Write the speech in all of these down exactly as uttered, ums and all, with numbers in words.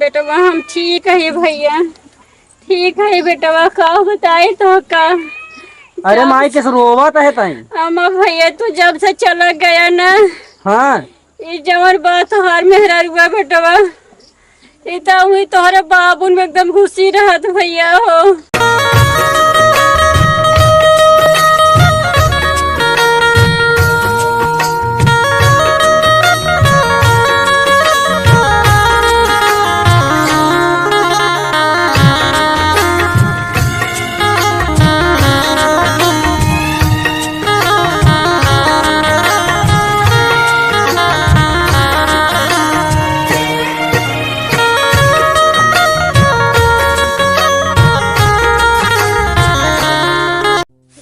बेटवा, हम ठीक है भैया, ठीक है बेटवा, का बताई तो का। अरे जब माई, किस रोवत है ताई? अम्मा भैया, तू जब से चला गया ना, हाँ। ई जवन बा तोहार मेहरारुआ बेटवा, ई त उही तोहरे बाबुन में एकदम घुसी रहत भैया हो।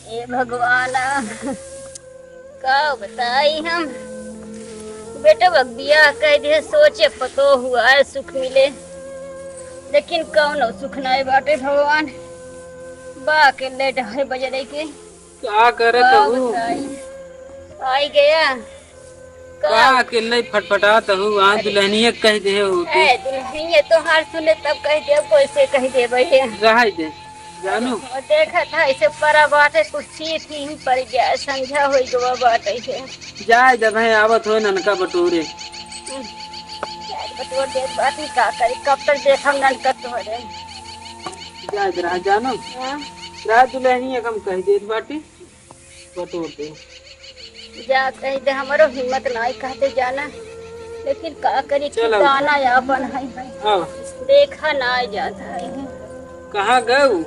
ए भगवान, का बताई हम। बेटवा क बियाह कइ दिहे, सोचे पतोह हुआ है सुख मिले, लेकिन कौनो सुख नाई बाटे भगवान। बा के लेट है बजरे के। का करत का हऊ? बताई? आई गया। का का? अकेले फटफटात हऊ? हाँ, अरे। दुल्हनिया कह दे हो के। ए, दुल्हनिया तोहार सुने तब कह दे, कैसे कह दे भैया? रहाई दे, जानू। और देखा था ऐसे परा बाटे, कुछ चीज ही पड़ गया, संझा हो गवा बाटे है। जाए जब है आवत हो ननका बटोरे। हम्म। जाए बटोर दे बाटी का करी, कब तक देखम ननका तोहरे। जाए रहा जानू। हाँ। रात दुल्हनिया कम कह दे बाटी। बटोर दे। जा कह दे, हमरो हिम्मत नाई कहते जाना, लेकिन का करी, चलो। ठिकाना आपन है भाई। हाँ। देखा नाई जात है। कहाँ गऊ?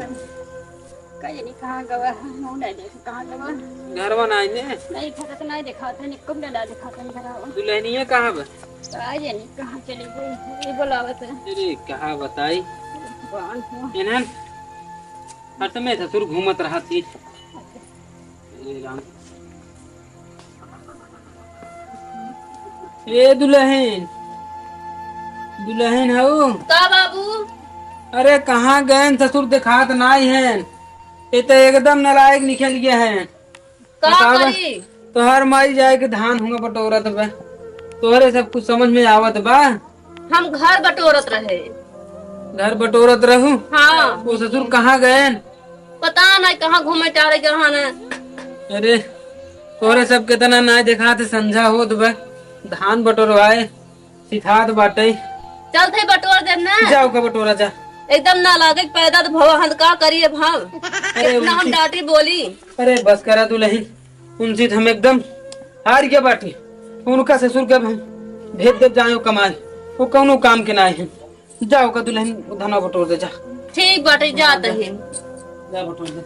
का जानी कहाँ गवा है, हम नहीं देखे कहाँ गवा। घरवा नाई ने? नहीं, घर तो नाई दिखाते, निकुम ना दिखाते घरवा। दुल्हनिया कहाँ बा? का जानी कहाँ चली गई, ये बुलावत है। अरे, कहाँ बताई? भगवान हो। इन्हन हट में ससुर घूमत रहा थी। ए राम। ए दुल्हन, दुल्हन हऊ? का बाबू? अरे कहाँ गएन ससुर, देखात नाई हैं। ये तो एकदम नालायक निकल गया है। का बतावा, करी? तोहर माई जाए के धान हुआ बटोरत बा, तोहरे सब कुछ समझ में आवत बा? हम घर बटोरत रहे। घर बटोरत रहू? हाँ। वो ससुर कहाँ गएन? पता नहीं कहाँ घूमे टारे गए हैं। अरे, तोहरे सब केतना नाई देखात, संझा होत बा, धान बटोरवाए सिखात बाटे। चल थे बटोर दे ना। जाओ का बटोरा जा। एकदम नालायक पैदा तो भवा हन, का करी अब हम? अरे इतना हम उनकी डांटी बोली। अरे बस करा दुल्हन, उनसे तो हम एकदम हार गया बाटी। उनका ससुर के अब हम भेज दे जाए कमाए, वो कौनो काम के ना है। जाओ का दुल्हन धनवा बटोर दे जा। ठीक बाटे, जात है। जा बटोर दे।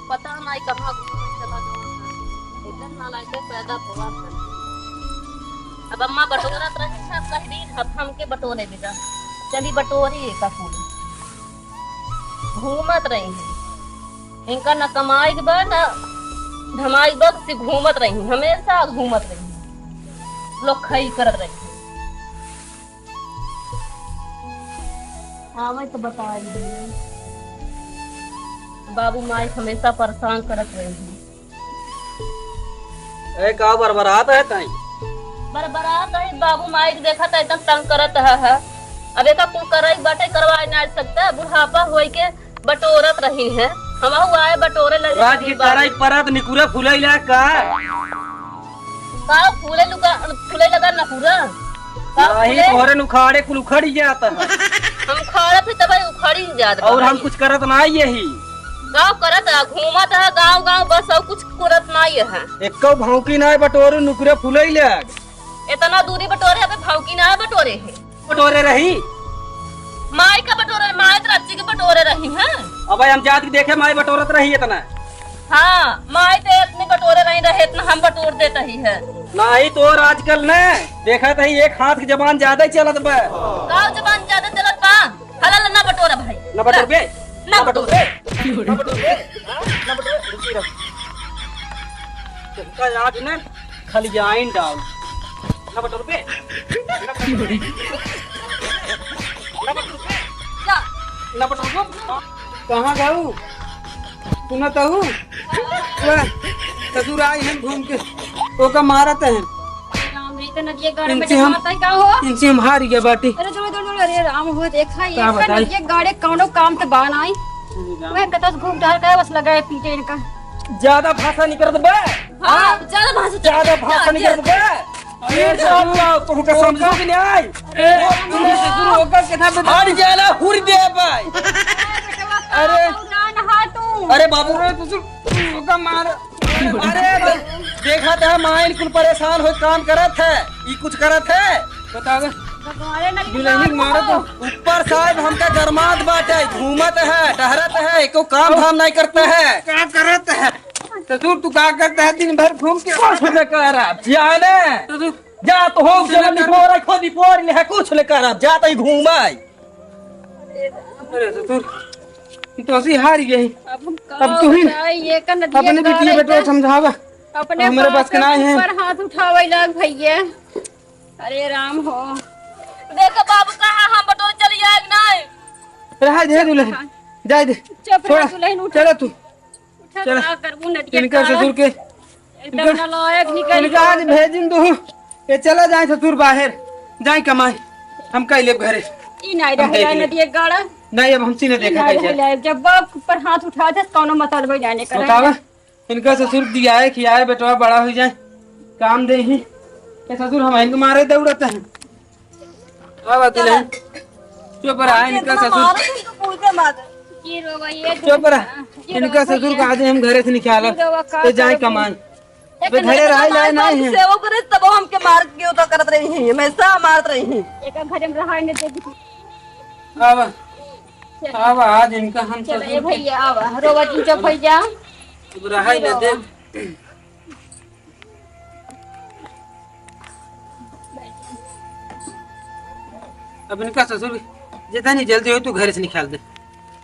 पता नहीं कहाँ घूमे चला गवा है। एकदम नालायक पैदा हुआ है। अब अम्मा बटोरत रही सब कह दी, अब हमके बटोरे देगा। चली बटोरी एक फूल। घूमत रही हैं। इनका न कमाई के बा, न धमाई के बा, से घूमत रही, हमेशा घूमत रही। लोग खाई करत रही। आवे तो बताई दे। बाबू माई हमेशा परेशान करत रही। ए, का बरबरात है ताई? बरबरात है, बाबू माई के देखा त एकदम तंग करत है, है। अब एका कुल करई बाटे, करवाए ना सकता, बुढ़ापा होई के बटोरत रही है। हमहू आए बटोरे लगे राज की बाबू। करई परत निकुरे फुलई ला का? का फूले लुगा, फूले लगा नकुरा? का नहीं, फूले? तोहरे नुखाड़े कुल उखड़ ही जाता है। हम उखाड़त है तब उखड़ ही जात और बा हम भाई। कुछ करत ना यही। गाँव करत है, घूमत है गाँव गाँव बस और कुछ करत ना ये है। एको भौंकी ना बटोरू नुकरे फुलई ले। इतना दूरी बटोरे, अबे भौंकी ना बटोरे है। बटोरे रही। माई का बटोरे, माई तो रच्ची के बटोरे रही है। अबे हम जात के देखे माई बटोरत रही इतना। हाँ, माई तो इतनी बटोरे रही रहे, इतना हम बटोर देता ही है। नाही तोर आजकल न देखत ही एक हाथ के जबान ज्यादा ही चलत बा। का जबान ज्यादा चलत बा? हला ला ना बटोरा भाई। ना बटोर बे। ना ना बटोर बटोर। बे। ना बटोर बे। हाँ? ना बटोर बे। रुकी रह। तुमका याद न खाली आइन डाल। ना बटोर बे। ना बटोर बे। ना बटोर बे। जा। ना बटोर बे। कहाँ गऊ? सुनत हऊ? वह ससुर आई हैं घूम के, ओका मारत हैं। राम रे, नदिया गाड़े में इनसे हम, डकमाता है का हो? इनसे हम हार गया बाटी। अरे, दौड़, दौड़, दौड़, अरे राम हो, देखा ये का का बताई? नदिया गाड़े कौनो काम के बा नाई। वह कतस घूम टहल करे, बस लगा है पीटे इनका। ज्यादा भाषा नहीं करत बे। हाँ, ज्यादा भाषा ज्यादा भाषा नहीं करत बे। अरे, ये सब का तुमका समझो कि नहीं आई? ए, तुमसे शुरू होकर कितना बता हट जाला, हुर दे भाई। अरे। अरे बाबू। अरे, तो सुन, तुमका मार। अरे, देखत है, माइन कुल परेशान हो, काम करत है, ई कुछ करत है, बतावे। भगवाने नहीं दुल्हनी मारो तो। ऊपर साहब हमका गरमात बाटे, घूमत है, टहरत है, एको काम धाम नहीं करता है। का करत है? ससुर, तू का करता है दिन भर घूम के? कुछ न करब, जाने। ससुर। जा तो हो, कुछ न चलो, करब। निपोर, खुद निपोर ले, कुछ न करब, जा तो ही घूमाई। अरे ससुर, ई तो असी हार गई। अब हम का अब तू ही बताई, ये का नदिया अपने बिटिया गाड़े बेटवा के समझावा। अपने हमरे बाप बस के के ना है। ऊपर हाथ उठावे लाग भैया। अरे राम हो। देखो बाबू, कहाँ हम बटोर चली आए कि नहीं? रहा दे दुल्हन, हाँ। जाए दे। चुप रह थोड़ा दुल्हन, उठ। चला तू। उठा चला। का करबू नदिया इनका गाड़ा? ससुर के एकदम इनका, नालायक निकल इनका आज गया। भेजिन दू। ये चला जाए ससुर बाहर, जाए कमाए, हम कह लेब घरे। ई नहीं हम रहे देख लेब। नदिया गाड़ा। नहीं, अब हमसे न ई देखा नहीं कहीं जाए। रहे। जब बाप पर हाथ उठा दे, कौनो मतलब ही जाने का बतावा, नहीं। इनका ससुर दियाए खियाए बेटवा बड़ा हो जाए, काम दे ही। ये ससुर हम इनको मारे दौड़त हैं। का बात है? चुप रहा, इनका ससुर। ये रो भाई, ये चुप रहा। ये इनका रो ससुर भैया। का आज हम घरे से निकालब। ये रो का तो जाए करो कमाए। एक अबे घरे मिनट रहा, लाए हमारे नहीं बाबू है। सेवा करे, तब हमके मार के उतर करत रही है, हमेशा मारत रही है। एक घरे में रहा, इन्हें दे दी। आवा, आवा, आज इनका हम चलो, ससुर ये के भैया, आवा, रोवा जी, चुप हो जा। अब रहा ही न दे। अब इनका ससुर भी जितनी जल्दी हो, तू घर से निकाल दे।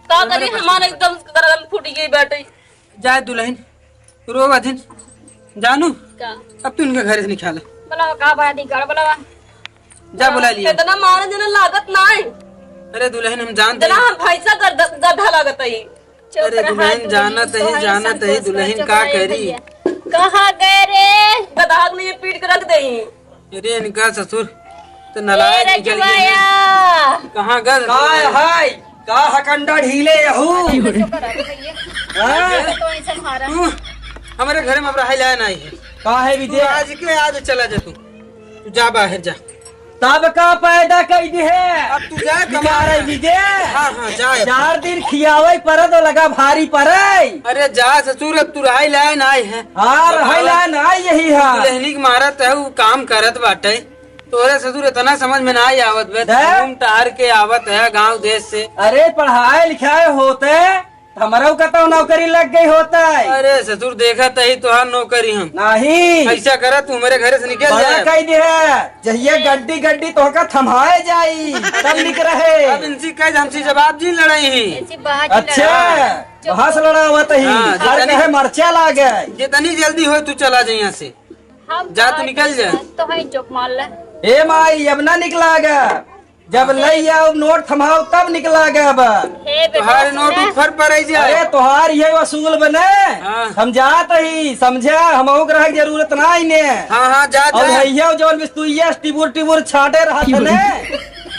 का करी, हमारा एकदम गरदन फूट गई बाटे। जाए दुल्हन, रो अदिन, जानू, का? अब तू इनका घर से निकाल। बुलावा, का बड़ा दी, गाड़ बुलावा। जा बुला लिया। इतना मारे जना लागत ना है। अरे दुल्हन, हम जानते इतना हैं। हम भैंसा गध-, गधा लागत है। चुप अरे रहा दुल्हन, तू, जानत तो है, है जानत है, समझो, दुल्हन चुप का रहे करी? भैया। कहाँ गए रे? गधा के लिए पीट के रख दे। अरे इनका ससुर तो ए नालायक निकल गए रजवाया। हैं। कहाँ गए? काय हाय? का हकंडा ढीले यहू? हाँ? तो ऐसे मारा। तू हमारे घर में अब रहा लाया नहीं है। का है तू विजय? आज के आज चला जा तू। तू जा बाहर जा। तब का पैदा कई दी है? अब तू जा कमा। बिचारे विजय। हाँ, हाँ, जा अब। चार दिन खियावे परे तो लगा भारी परे। अरे जा ससुर, अब तू रहाई लायन आए है। हाँ, बतावा। रहाई लायन आए यही है। दुल्हनी के मारत है, वो काम करत बाटे। तोरे ससुर इतना समझ में ना आवत बे। दे। घूम टहर के आवत है गांव देश से। अरे पढ़ाए लिखाए होते हमरऊ का तो नौकरी लग गई होता है। अरे ससुर, देखत ही तोहार नौकरी हम। नहीं। ऐसा करा, तू मेरे घर से निकल बड़ा जाए। कह दे है, जहिया गड्डी गड्डी तोहका थमाए जाई, तब निक रहे। अब इनसे कह दे, हमसे जवाब जी लड़ाई ही। ऐसी बात अच्छा, लड़ा। वहाँ से लड़ावत ही। हाँ, हर जितनी कहे मरचा लागे। जितनी जल्दी हो तू चला जा यहाँ से। हम जा, तू निकल जा। तो है चुप मान ले। ए माई, अब ना निकला गा। जब लई आओ नोट थमाओ तब निकला गा अब। हे बेटा, तोहार नोट सुना। ऊपर पर आई जाए। अरे तोहार ये वसूल बने। हाँ। हम जात ही, समझा, हमहू के रहे के जरूरत ना इने। हाँ, हाँ, जा, और जा। भैया जौन बिस्तुइया टिबुर टिबुर छाटे रहत ने,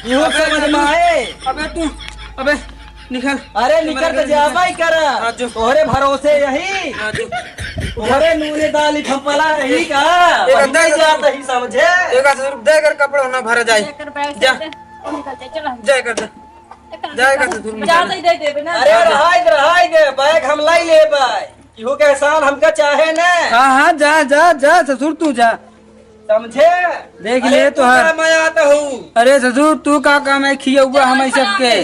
इहो अबे समझ में आए। अबे तू, अबे निकल। अरे निकल तो जाबा ही कर। हाँ, जो। तोहरे भरोसे यही। हाँ, जो। तोहरे नूने दाल ही फंपला रही का? एक वही अंदर जात ही समझे। एक हाथ से रुक दे, अगर कपड़ा ना भरा जाए। लेकर बैठ जा। जा। निकल जा, चलो। जा कर दे। एक हाथ जाए निकाल। कर दे, दूर निकाल। जाते ही दे देबे ना। अरे रहाई दे, रहाई दे, बैग हम लाई लेबे। इहो के एहसान हमका चाहे ना। हाँ, हाँ, जा, जा, जा, ससुर तू जा। समझे? देख ले अरे, तू तोहार। का मैं आता हूँ। अरे ससुर, तू का काम है खियौआ हम सबके?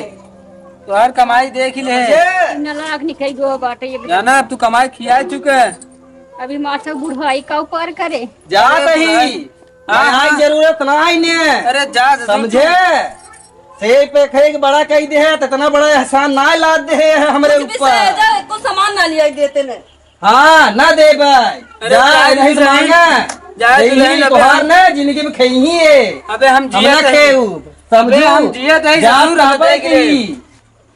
तोहार कमाई देख ले। समझे? नालायक निकल गो बाटे ये। जाना, अब तू कमाई खिया चुके। अभी मार से बुढ़ाई का ऊपर करे। जा अरे रही। बुढ़ाई। हाँ, हाँ। जरूरत ना आई ने। अरे जा ससुर। समझे? से पे खाए के बड़ा कही दे है, तो इतना बड़ा एहसान ना लाद दे है हमरे कुछ भी ऊपर। से जा, एको सामान ना लिया देते ने। हाँ, ना देबे। अरे जा, जा, नहीं दुल्हन, मांगा। जा, नहीं, दुल्हन, अबे तोहार हम ना, जिंदगी में खइही है। अबे हम हम जियत ना है। खेऊ, अबे समझू। हम जियत है, जा, जरूर हम पापा देख की। ले।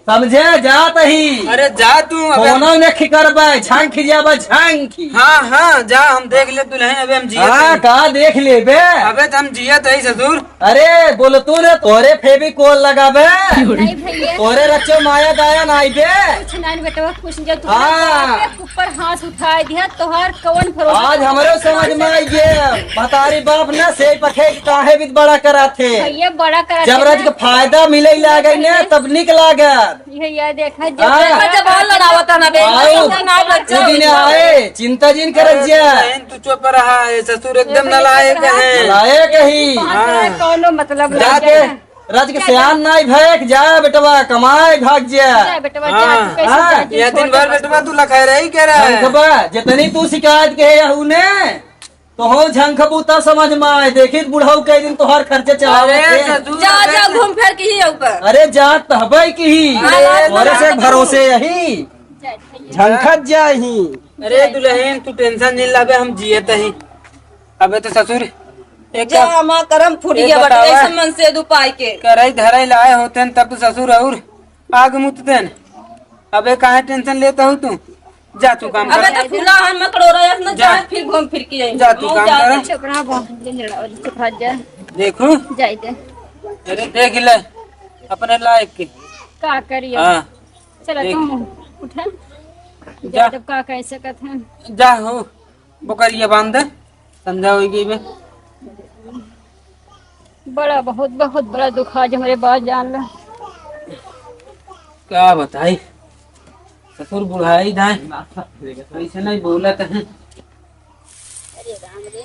समझे, जात ही। अरे जा तू, अबे। कोनो ने खिकरबे, झांक जाबे, झांक। हाँ, हाँ, जा, हम देख ले दुलहिन, अबे हम जियत हाँ, ही। का देख लेबे? अबे त हम जियत ही ससुर। अरे, बोल तू ने, तोरे फेविकोल लगाबे। नहीं भैया। तोरे रचो माया दाया नाई बे। कुछ नहीं बेटवा, कुछ नहीं, तू हाँ। ऊपर हाथ उठाए दिया, तोहार कौन भरोसा? आज हमरे समझ में आई गे, महतारी बाप ना से पखे के काहे भी बड़ा कराथे। भैया बड़ा कराथे जब रज ना। के फायदा मिले लागे ने, तब निक लागत। ये, ये देखा, जब हाँ। बच्चा बहुत लड़ावत है ना बे, आओ। ना बच्चा। तू दिन आए, चिंता जिन करत जा। बहन, तू चुप रहा है, ससुर एकदम अरे भैया, नालायक चुप रहा। है। नालायक ही। हाँ। कौनो मतलब जाके नहीं है। रज के सियान नाई भैक जा बेटवा, कमाए भाग जा। जा बेटवा, जा, हाँ। तू कैसे हाँ। जा, तू यह दिन छोड़ भर दे। बेटवा तू लखाए रही कह रहा है। झंखबा, जितनी तू शिकायत के है यहू ने, तो हो झंखबू तब समझ में आए। देखी बुढ़ऊ कई दिन तोहर खर्चे चलावे अरे के। ससुर, जा, अबे जा, तू घूम फिर के ही ऊपर। अरे जा तहबे की ही। अरे अरे से भरोसे यही। झंखत जाही। अरे दुलहिन, तू tension नहीं लाबे, हम जियत ही। अबे तो ससुर, एक जा, काम हमार करम फूट एक गया बटे, बतावा। ऐसे मन से दुपाई के। करई धरई लाए होते न तब तो ससुर और आग मुतते न। अबे काहे tension लेता हूँ तू? जा तू काम अबे कर। तो खुला है, मैं करोड़ा एक न जा। जा, फिर घूम फिर के आई। जा तू मुँह काम जा कर। के। चुप रहा, बहुत दिन लड़ा, चुप रह जा। देखो। जाई दे। अरे देख ले, अपने लायक के। का करिए? हाँ। चला देख। तुम उठा। जा। जा, जब का कह सकत हैं। जा हो। बोकरिया बांध दे, संझा होइ गई बे। बड़ा, बहुत, बहुत बड़ा दुख आज हमरे बाप जान ला। का बताई, ससुर बुढ़ाई दाए, ऐसे नहीं बोलत है। अरे राम रे,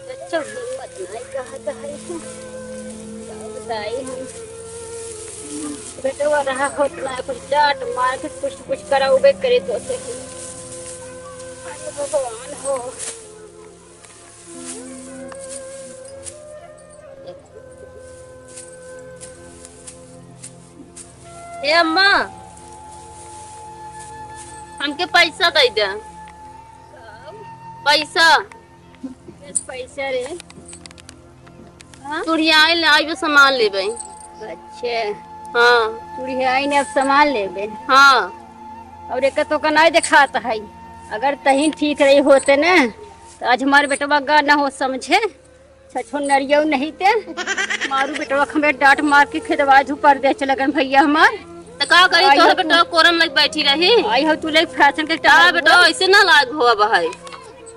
बच्चा हिम्मत नहीं कहत है, का बताई हम। बेटवा रहा होत ना, कुछ डांट मार के कुछ, कुछ कराउबे करे तो से। अरे भगवान हो। ए अम्मा, हमके पैसा दे दे। पैसा। पैसा रे। हाँ? चुड़िया आइल, आइबे सामान लेबे। अच्छा। हाँ। चुड़िया आइल, अब सामान लेबे। हाँ। और एक तो का नहीं देखात है, अगर तहीं ठीक रही होते ना, तो आज हमारे बेटवा गा ना हो समझे। छछो नरियो नहीं ते। मारू बेटवा हमें डांट मार के खेदवा झू परदेस चल गन भैया हमार। त का करी, आई तोहर हो तू। बेटवा कोरम लग बैठी रही। आई हो तू ले फैशन के का टाइम बेटवा, ऐसे ना लाग हुआ बहाई।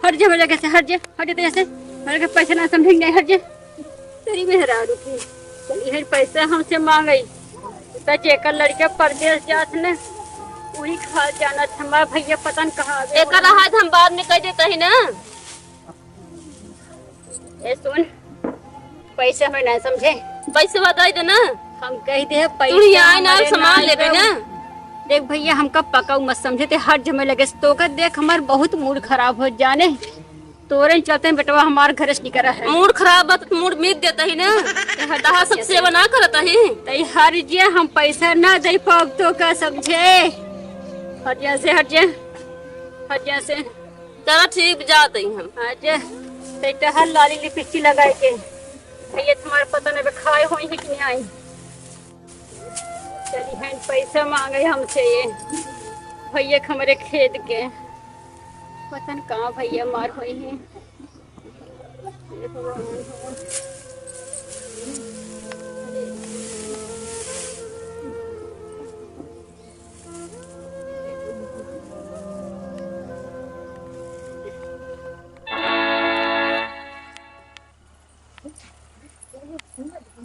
हट जे, मेरे लगे से हट जे, हट जे, तेरे से मेरे के पैसे ना समझेंगे, हट जे। तेरी मेहरारू की चली है पैसा हमसे मांगई, त जेकर लड़के परदेस जात ने, वही खा जाना था। हमारा भैया पता न कहाँ आ गए। एकर रहा हम बाद में कह देता ही ना। ए सुन, पैसे हमें ना समझे। पैसे बताई दे ना। हम कह दे पैसे तू ही आए ना, हमारे सामान ना लेबे दो। ना। देख भैया, हमका पकाऊ मत समझे, ते हर जमे लगे से तोके देख हमार बहुत मूड खराब हो जाने। तोरे चलते बेटवा हमार घर से निकला है। मूड खराब बा त मूड मीत देता ही ना। तहा सब सेवा ना करता ही। तई हर जे हम पैसा ना दे पाब तो का समझे। हट जा से, हट जा, हट जा से। चला ठीक, जात ही हम। हाँ जे, ते टहल लाली लिपस्टिक लगाए के। भैया तुम्हारे पता नहीं खाए होई है कि नहीं आई। चली हैं पैसा मांगे हमसे ये भैया के हमरे खेत के। पता न कहाँ भैया मार होई हैं।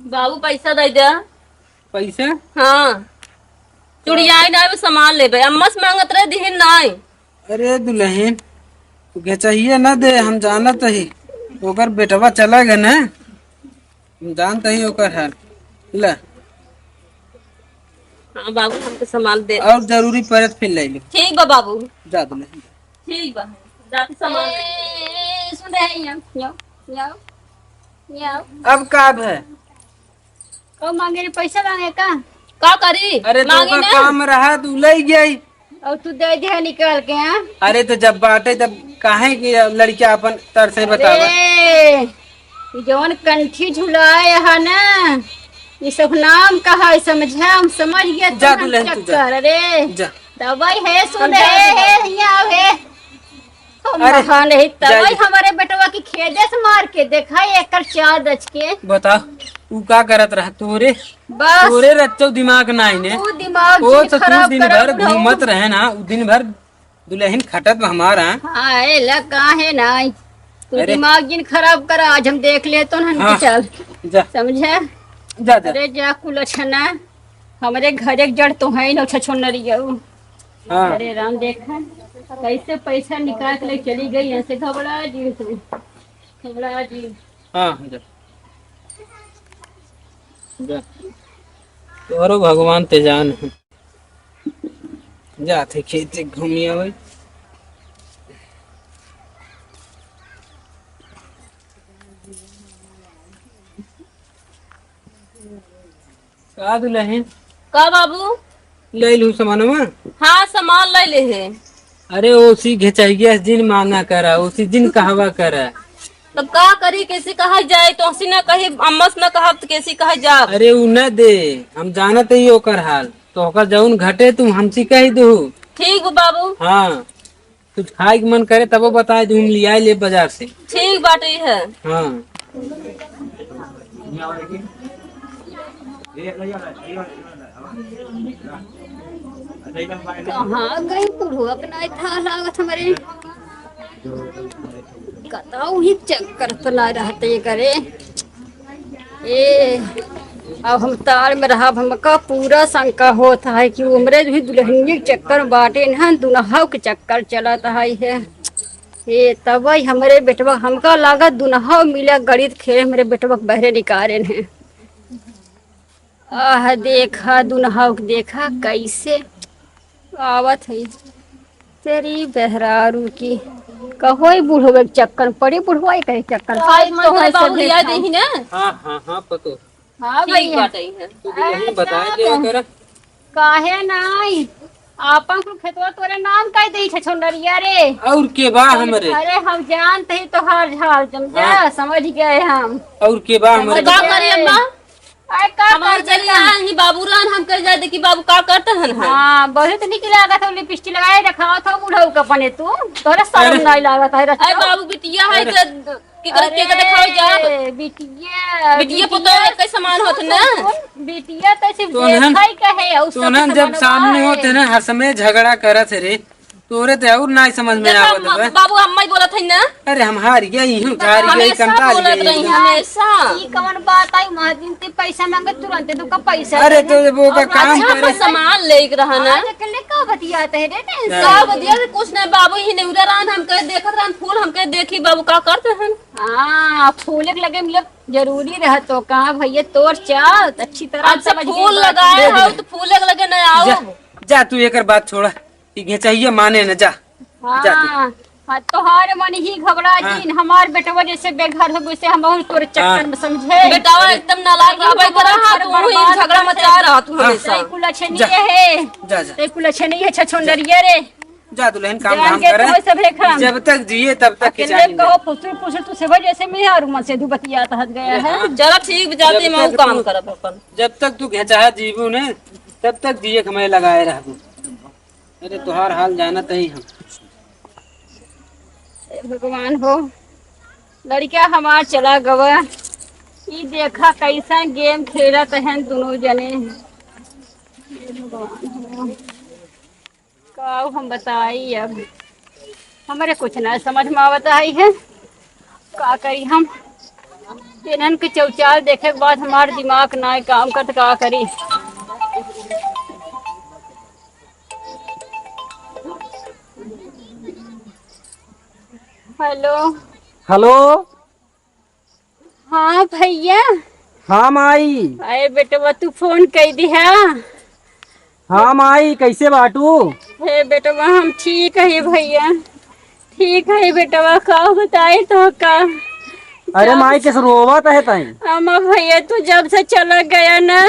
बाबू पैसा दे दे। पैसा? हाँ। चुड़िया ही ना, सामान लेबे। अम्मा से मांगत रहे, दिहिन नाई। अरे दुलहिन, तू के चाहिए ना दे, हम जानत ही। ओकर बेटवा चला गए ना, हम जानत ही ओकर हाल। ले। हाँ बाबू, हमके सामान दे। और जरूरी पड़े त फिर ले ले। ठीक बा बाबू। जा दुलहिन। ठीक बा, जाके सामान ले। ए, सुन रहे हैं, यो, यो, यो। अब का भे? कब मांगे रे, पैसा मांगे का? का करी? अरे तो मांगे ओकर ना। काम रहा, तू ले गई। और तू दे दे निकाल के, हाँ? अरे तो जब बाटे तब काहे कि लड़किया अपन तरसे बतावा? अरे, ई जवन कंठी झुलाए है ना, ये सब नाम का है, समझा? हम समझ गए जा तोहन दुल्हन, तू जा। चक्कर, अरे। जा। दवाई है, सुन हम रहे जा हैं, दुल्हन। हियाँ आओ है। हम अरे, वहाँ नहीं, जा तवाई जा। हमारे बेटवा की खेदे से मार के देखा, एकर चाल रच के। बता, तू का करत रहा तोरे? बस। तोरे रच्चो दिमाग नाई ने। तू दिमाग ओ, जिन तो तू खराब दिन करत भर रहो। घूमत रहे ना, उ दिन भर दुल्हन खटत बा हमारा। हाँ, ए, ला, काहे नाई? तू अरे। दिमाग जिन खराब करा, आज हम देख ले तो हन हाँ, के चल। जा। समझे? जा, जा। अरे जा कुलछना, हमरे घर एक जड़ तो है न, छछो नरियऊ। हाँ। अरे राम, देखा कैसे पैसा निकाल के ले चली गई, यहाँ से घबरा जी तू, घबरा जी। हाँ, जा। जा। तोहरो भगवान ते जान है। जात है खेत से घूमी आवे। का दुल्हन? का बाबू? ले लू सामानवा? हाँ, सामान ले ले है। अरे ओसी घेचैया जिन मांगा करा, ओसी जिन कहवा करा। तब का करी, कैसे कहा जाए? तो हंसी ना कही, अम्मा से ना कहब तो कैसे कहा जाब? अरे उ न दे, हम जानत ही ओकर हाल। तो ओकर जौन घटे तुम हमसे कही दू। ठीक बा बाबू। हाँ, कुछ खाए के मन करे तबो बताए दू, हम लियाए ले बाजार से। ठीक बाटे है। हाँ। कहाँ गई बुढ़वा के नाई था लागत हमरे। कतौ ही चक्कर तो ना रहते करे। ए, अब हम तार में रहब, हमका पूरा शंका होत है कि उमरे भी दुल्हनिया के चक्कर में बाटे न, दुनहौ के चक्कर चलत है, है। ए, तबई हमरे बेटवा, हमका लागत दुनहौ मिला गणित खेल हमरे बेटवा के बहरे निकारे न। आह, देखा, दुनहौ के देखा, कैसे आवत है। तेरी बहरारू की, कहोई बुढ़वे के चक्कर में पड़ी, बुढ़वा ही कहे चक्कर में। आज तो है बाबू सब लिया देखा। देही ना। हाँ, हाँ, हाँ, पतो। हाँ ठीक भैया। बात है। तू दुल्हन बताए दे करा। काहे नाई? आपन कुल खेतवा तोरे नाम कह दे छछो नरिया रे। और के बा हमरे? अरे हम जानते ही तोहार झाल जम जा, हाँ। समझ गए हम। और के बा हमरे? समझ का गए। करी अम्मा? अरे का हमार करते चली का? आए ही बाबू रहन, हम कह जाते कि बाबू का करते हन हम? हाँ, बहुत निक लागत हो, लिपस्टिक लगाए रखावत हो बुढ़ऊ के अपने तू। तोरे शर्म अरे। नहीं लागत है अरे रचो? बाबू बिटिया है अरे। के, के कर, के कर देखाओ जा। अरे, बिटिया, बिटिया बिटिया। पुतोह एक समान होत ना। सुन, सुन, बिटिया तो सिर्फ तोहन, देखा ही कहे, और सब तोहन जब समान सामने है। होते ना, हर समय झगड़ा करत है रे। तोरे ते और नाई समझ में देखा, आवत बा। बाबू, अम्मा ही बोलत है ना। अरे, हम हार गया, यही हार गया, हमेशा कंटाल बोलत गया रही, एकदम। हमेशा। ई कवन बात आई, वहाँ दिन ते पैसा मांगे, तुरंते तुमका पैसा अरे, दे तो दे। वो का और काम अच्छा, करे। सामान लेके रहा ना। आज अकेले का बतियात है रे, tension। का बतिया रे, कुछ ना बाबू, ही नेउरा रहन, हम कहे देखत रहन, फूल हम कहे देखी बाबू, का करते हन? हाँ, फूले के लगे मिलब जरूरी रह तो का भैया, तोर चाल अच्छी तरह अच्छा, समझ गई फूल बात। लगाए दे हो दे। तो फूले के लगे न आओ। जा, जा, तू एकर बात छोड़ा। ई घेचहिया माने न, जा। जा तू। हाँ, हाँ, तोहार मन ही घबरा हाँ। जिन, हमार बेटवा जैसे बेघर हो, वैसे हम बहुत तोरे हाँ। चक्कर में समझे। बेटावा एकदम नालायक रहबे करा, हाँ, तू ही झगड़ा मचा रहा तू हाँ। हमेशा। तै कुल अच्छे नहीं जा। है। जा, जा। तै कुल अच्छे नहीं है, छछोंदरिया रे। जा दुल्हन, काम जान धाम के करे। तो सभे काम। जब तक जिए तब तक अकेले किचानी में। कहो, फुसुर फुसुर तू सेवा जैसे में और मन से दू बतियात हट गया है। हाँ। चला ठीक, जाते जब मैं तक काम तू, करब अपन। जब तक तू घेचाहा जीबू ने, तब तक जिए के मैं लगाए रहबू। अरे तोहार हाल जानत ही हम। हे भगवान हो, लड़का हमार चला गवा। ई देखा कैसा game खेलत हैं दोनों जने। हे भगवान हो। का हम बताई अब, हमरे कुछ ना समझ में आवत आई है, का करी हम। इन्हन के चौचाल देखे के बाद हमार दिमाग ना काम करत, का करी। हेलो। हेलो। हाँ भैया। हाँ माई। अरे बेटवा, तू फोन कई दिहा। हाँ माई, कैसे बाटू? हे बेटवा, हम ठीक है भैया, ठीक है बेटवा, का बताई तो का। अरे जब माई, कैसे रोवत है ताई? अम्मा भैया, तू जब से चला गया ना,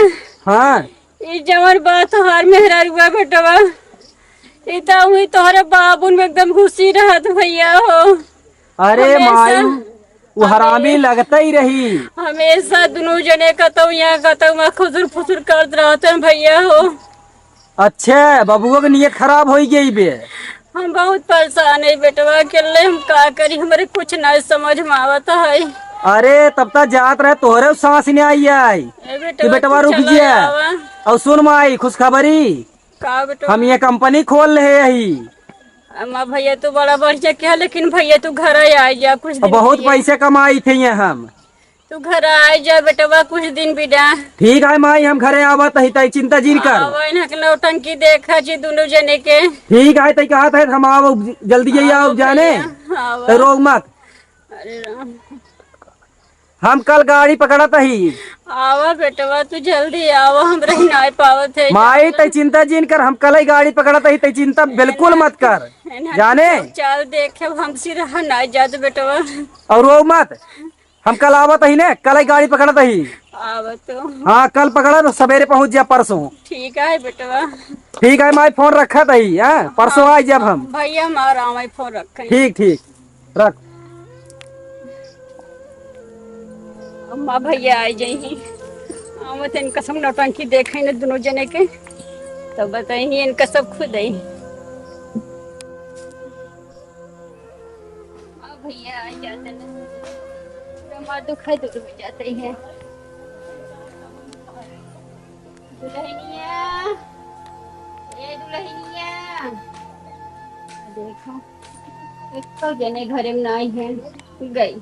हाँ। ई जवन बा तोहार मेहरारुआ बेटवा, ई त उही तोहरे बाबुन में एकदम घुसी रहत भैया हो। अरे हमेशा। माई, वो हरामी लगते ही रही। हमेशा दुनों जने कतौ यहाँ कतौ वहाँ खुसुर फुसुर करत रहत हैं भैया हो। अच्छा, बबुआ के नियत खराब होइ गई बे। हम बहुत परेशान है बेटवा, अकेले हम का करी, हमरे कुछ नहीं समझ में आवत है। अरे, तब तक जात रहे, तोहरे सांस नहीं आई आई। ए कि बेटवा, बेटवा तू रुक चला जा। आवा। और सुन माई, खुशखबरी। का बेटवा? हम ये कंपनी खोल ले यही। अम्मा भैया, तू बड़ा बढ़िया किया, लेकिन भैया तू घर आ जा कुछ दिन बहुत के लिए। पैसे कमाई थे ये हम। तू घर आ जा बेटवा, कुछ दिन बिना। ठीक है माई, हम घरे आवत ही, तई चिंता जिन कर। आवा, इन्हा के नौटंकी देखा जी दुनों जने के। ठीक है, तई कहत है, हम आव, जल्दी ही आवा आव जाने। भैया, आवा। तो रोक मत। अरे राम। हम कल गाड़ी पकड़त ही। आवा बेटवा, तू जल्दी आवा, हम रह नाई पावत है। माई, तई चिंता जिन कर, हम कल ही गाड़ी पकड़त ही, तई चिंता बिल्कुल मत कर। है ना? जाने? चल देखे, हमसे रहा नाई जात बेटवा। और रो मत। हम कल आवत ही ने, कल ही गाड़ी पकड़त ही। आवत तो। हाँ, कल पकड़ब, सवेरे पहुँच जा परसों। ठीक है बेटवा। ठीक है माई, फोन रखत ही, हाँ? परसों हाँ, आ जब हम। भैया हमारा आवे, फोन रखे। ठीक, ठीक, रख। अम्मा भैया आ जाई। आवत इनका सब नौटंकी देखे न दुनों जने के, तब बताई इनका सब खुद आई। हाँ भैया, आ जाते ना। हमार दुख है, दूर हो जाते हैं। दुल्हनिया, ए दुल्हनिया, देखो, एको जने घरे में नाई है, गई,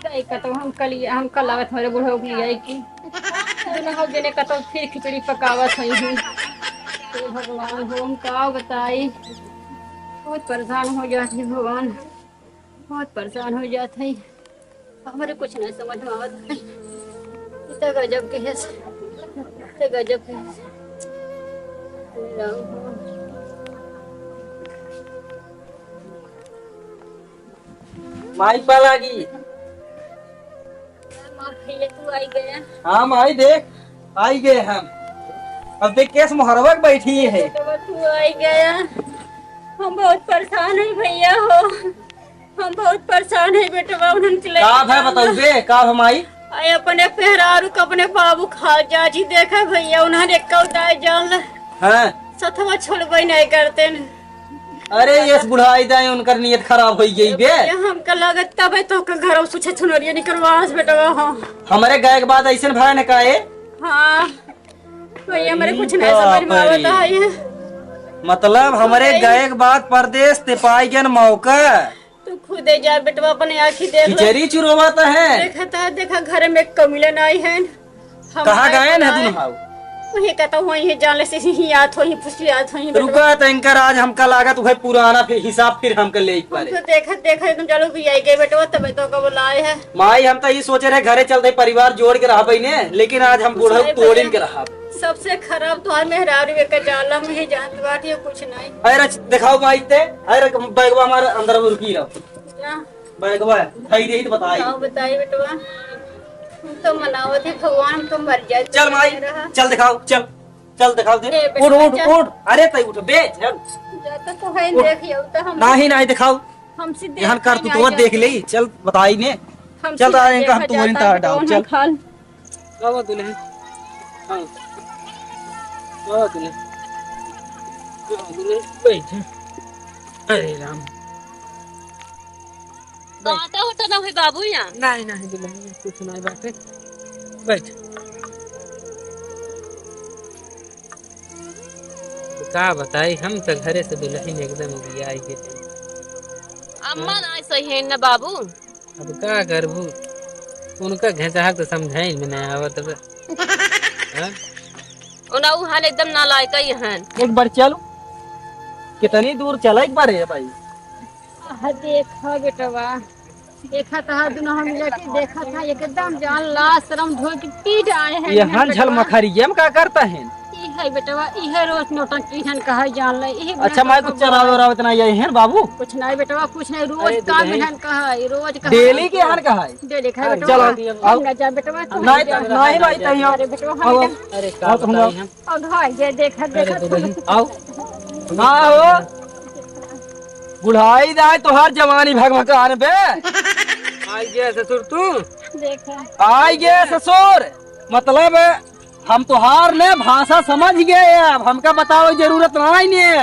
गई कतौ। हम कल, हम कल आवत हमारे बुढ़ऊ की गई की दुनों जने कतौ फिर खिचड़ी पकावत हुई ही। हे भगवान हो, हम का बताई, बहुत परेशान हो जात ही भगवान, बहुत परेशान हो जात है। हमरे कुछ नहीं समझ में आवत है। इतना गजब के है, इतना गजब के है। राम हो। माई पा लागी। माँ, भैया तू आई गया। हाँ माई, देख, आई गए हम। अब देख, केस मोहरवा के बैठी है। बेटवा, तू आई गया। हम बहुत परेशान है भैया हो, हम बहुत परेशान है बेटवा, उन्हन के का लेके है जाना। बताऊ बे, का है माई? आए अपने पेहरारू के अपने बाबू खा जा जी, देखा भैया, उन्हन एक कौताए जान ले। हाँ। सथवा छोड़बे नहीं करते न। अरे, ये बुढ़ाई दाई, उनकर नियत खराब होई गई बे। ये हमका लागत तबे तो के घरों से छछुनरिया निकलवास बेटवा हो। हमरे गए के बाद ऐसन भय न काए। हाँ। भैया, हमरे कुछ नहीं समझ में आवत है ये। मतलब, हमरे गए के बाद परदेस ते पाई गन मौका। तू खुदे जा बेटवा, अपने आँखी देख ले। खिचड़ी चुरवा तो है। देखा तो, देखा, घर में कमीला नहीं है। हम कहाँ गए न दुनों हाउ? वही कहता हूँ, वही जान ले से ही आत हो, ही फुसली आत हो, ही बेटवा। रुका, तो इनकर आज हमका लागत, वही पुराना फिर हिसाब फिर हमका ले एक बारे। हम तो देखत, देखत एकदम चालू भी आई गए बेटवा, तबे तो का बुलाए है। माई, हम तो ये सोचे रहे घरे चलते परिवार जोड़ के रहबे ने, लेकिन आज हम बूढ़ा तोड़िन के रहब। सबसे खराब तो हर मेहरारू एक जाला में ही जानत बाटी, कुछ नहीं। अरे रच-, दिखाओ माई ते, अरे रख, बैगवा हमारा अंदर में रुकी रहो। क्या? बैगवा है, खाई रही तो बताई। बताओ, बताई बेटवा। हम तो मनावत है भगवान, हम तो मर जाए। चल माई, चल दिखाओ, चल, चल दिखाओ दे। ए बेटवा, उठ, उठ, चल। उठ। अरे तई उठ बे, चल। जाता तो है, उठ। देखियो तो हम। नहीं, नहीं दिखाओ। हमसे देख यहाँ कर तू नहीं तो आई देख जाते। ले, चल बताई ने। हमसे चल नहीं आए इनका हम देखा तुम्हारी जाता तार है, डाल, कौन चल। है खाल? का बात दुल्हन? हाँ। का बात दुल्हन? का बात दुल्हन? बैठ। अरे राम। बैठ। बाटा होता ना हुई बाबू यहाँ? नहीं, नहीं दुल्हन, कुछ नहीं बाटे। बैठ। का बताई, हम तो घरे से दुल्हन एकदम उबियाई के थे। अम्मा ना सही है ना बाबू। अब का करबू, उनका घेंचहा तो समझाई में नहीं आवत बे। हाँ? उना उ हन एकदम नालायक ही हन। एक बार चल, कितनी दूर चला एक बार है भाई। हाँ, देखा बेटवा, देखा तहा दुनो हम लड़की देखा था, एकदम जान लाज शरम धो के पी जाए हैं ये हन झल मखरिया में का करता है? ई है बेटवा, ई है रोज नौटंकी हन कहा जान ले, ई अच्छा, मैं तो चरावे उरावे इतना यही है बाबू। कुछ नहीं बेटवा, कुछ नहीं, रोज अरे काम दुल्हन। हन कहा, ई रोज कहा। डेली के हन कहा है? डेली का अरे बेटवा। चलो, आओ। हम ना जा बेटवा, तू नहीं, नहीं जा। नहीं भाई, तही आओ। अरे बेटवा, हम आओ। ना अरे का आओ, तुम बताई आओ। हम? और भाई, ये देखा, अरे देखा, दुल्हन, आओ। ना हो। बुढ़ाई दाई तोहार जवानी भगभगान बे। आई गया ससुर तू? देखो। आई गया ससुर, मतलब हम तोहार ने भाषा समझ गए, अब हमका बतावे जरूरत नाहीं ने,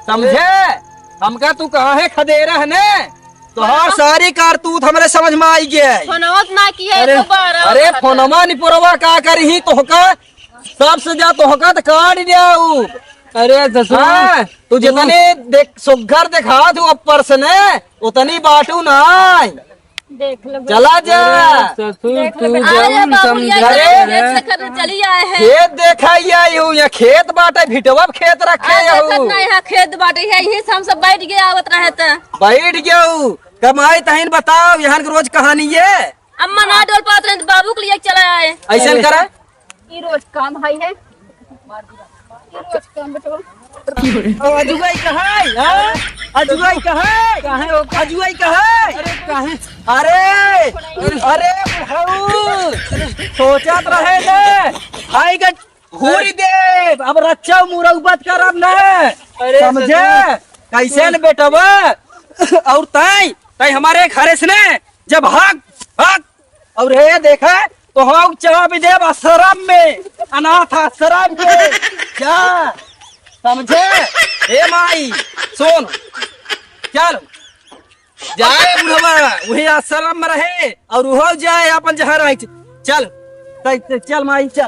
समझे? हमका तू काहे खदेरा है ने, तोहार सारी कारतूत हमरे समझ में आई गए। फोनवा ना किया है अरे, दोबारा अरे फोनवा निपुरवा का करिही तोहका, सबसे जा तोहका त काट जाऊ। अरे ससुर, हाँ, तू तू जितने देख सुघर दिखात हूँ ऊपर से ने, उतनी बाटू नाहीं। देख लो चला जा। अरे ससुर, देख लो तू बेटा। अरे जौन बाबू, समझा ये अरे, है। खेत से खबर चली आए हैं। खेत देखा ही आई हूँ, यहाँ खेत बाटे, भिटवा पे खेत रखे अरे हूँ। देखत ना, यहाँ खेत बाटे है, यहीं से हम सब बैठ गए आवत रहे त। बैठ गया हूँ, कमाई तहिन बताओ, यहाँ के रोज कहानी है। अम्मा ना डोल पात रहे, बाबू के लिए चला आए। ऐसन अरे। करा। ई रोज काम है, है। ई रोज काम बेटवा। अजुआई कहाँ है, हाँ? अजुआई कहाँ है? कहाँ है वो? अजुआई कहाँ है? अरे, कहाँ है? अरे, अरे, बुढ़ऊ, सोचत रहे ने, खाई के घूरी देब, अब रच्चा मुरौबत करब ने, अरे, समझे? ससुर। कैसे न बेटवा? और ताई, ताई हमारे घरे से ने, जब हक, हक, और हे देखा, तो हम चाह भी देब आश्रम में, अनाथ आश्रम में। जा, समझे? हे माई, सुन, चल, जाए बुढ़वा, वही आश्रम में रहे, और उहो जाए अपन जहाँ रहे। चल, चल, चल, चल माई, चल,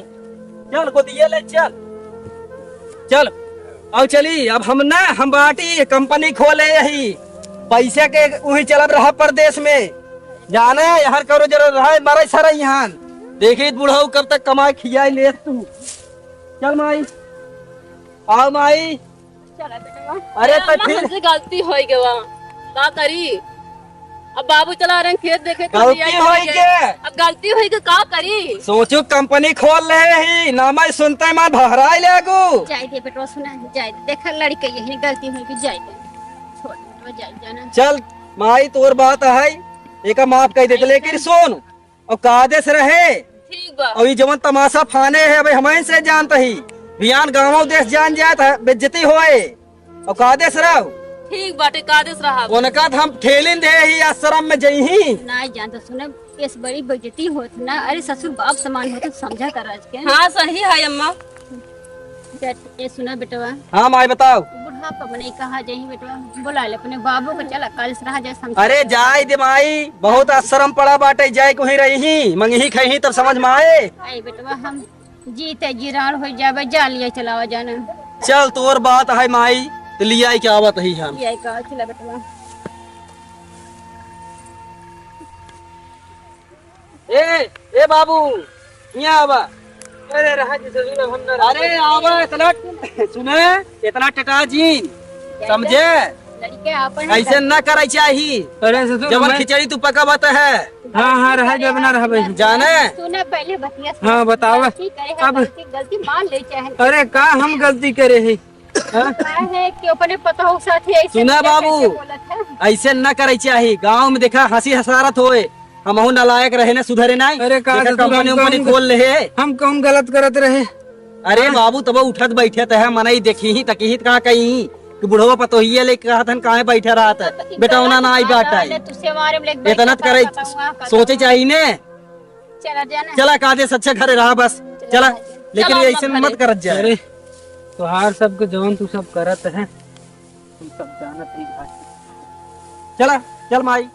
चल, गोदिया ले, चल, चल, आओ चली। अब हम ना, हम बाटी कंपनी खोले यही, पैसे के वही चलब रहा परदेश में। जाने, यहाँ करो जरूर रहे, मरे सरे यहाँ। देखी बुढ़ऊ कब तक कमाए खियाई ले तू। चल माई, आओ माई। चला बेटवा। अरे ए, तो अम्मा, फिर हमसे गलती होई गवा, का करी? अब बाबू चला रहे खेत देखे तो गलती होई गवा। अब गलती होई के का करी? सोचू कंपनी खोल ले ही, नाम ही सुनते मन भहराई ले गो। जाए दे बेटवा, सुना, जाए दे। देखा लड़के यही गलती होई के जाए दे। छोड़ बेटवा, जाए जाना। चल माई, तोर बात है, एका माफ कर देते, लेकिन सुन, और कायदे से रहे। ठीक बा। और ये जवन तमाशा फाने है, अबे हमइन से जानत ही। बिहान गाँव देश जान जाए त बेइज्जती होए। और कायदे से रहो। ठीक बाटे, कायदे से रहा। उनका त हम ठेलिन दे ही आश्रम में जइही। नाहीं जानत, सुने, इस बड़ी बेइज्जती होत ना। अरे ससुर बाप समान होत, समझा कर आज के। हाँ, सही है अम्मा। ए सुना बेटवा। हाँ माई बताओ। बुढ़ापा में नहीं कहा जाई बेटवा, बुला ले अपने बाबू को, चला काल से रहा जाए समझा। अरे जाए दे माई, बहुत आश्रम पड़ा बाटे, जाए को ही रही ही, मंगही खाई ही तब समझ में आए। आई बेटवा, हम जीते जिरान हो जावे, जा लिया चलावा जाना। चल तोर बात है माई, तो लिया के आवत ही हम। लिया के आवा, चला बेटवा। ए, ए बाबू, हियाँ आवा। अरे रहा जी ससुर, अब हम ना रह अरे आवा, इतना, सुने, इतना टटा जीन, समझे? लड़के आपन ऐसे ना करे चाही। अरे ससुर, जवन मैं खिचड़ी तू पकावत है। हाँ, हाँ, रहा जब ना रहा भाई। जाने? सुने पहले बतिया सुन। हाँ, बतावा। ठीक है, अब गलती, गलती मान ले चाहे। अरे का हम गलती करे ही? हाँ? का है कि अपने पतोह के साथ ही ऐसे सुना बोलत बाबू, है? ऐसे न करे चाही। गाँव में देखा हँसी हँसारत होए, हमहू नालायक रहे न सुधरे नाई। अरे का देखा ससुर, कंपनी हम उंपनी कौन खोल ले। हम कौन गलत करत रहे? अरे हाँ? बाबू तब उठत बैठत है, मनई देखी ही तकी ही का कही कि बुढ़वा पतोहिया लेके कहत हन काहे बैठे रहत है? बेटा ओना ना आई बात आई। इतना करे सोचे चाही ने। चला जाना। चला, कायदे से अच्छा घरे रहा बस। चला, चला, लेकिन चला, ऐसे अपना मत घरे। करत जाए। अरे, तोहार सबके जौन तू सब करत है, हम सब जानत ही भाई। चला, चल माई।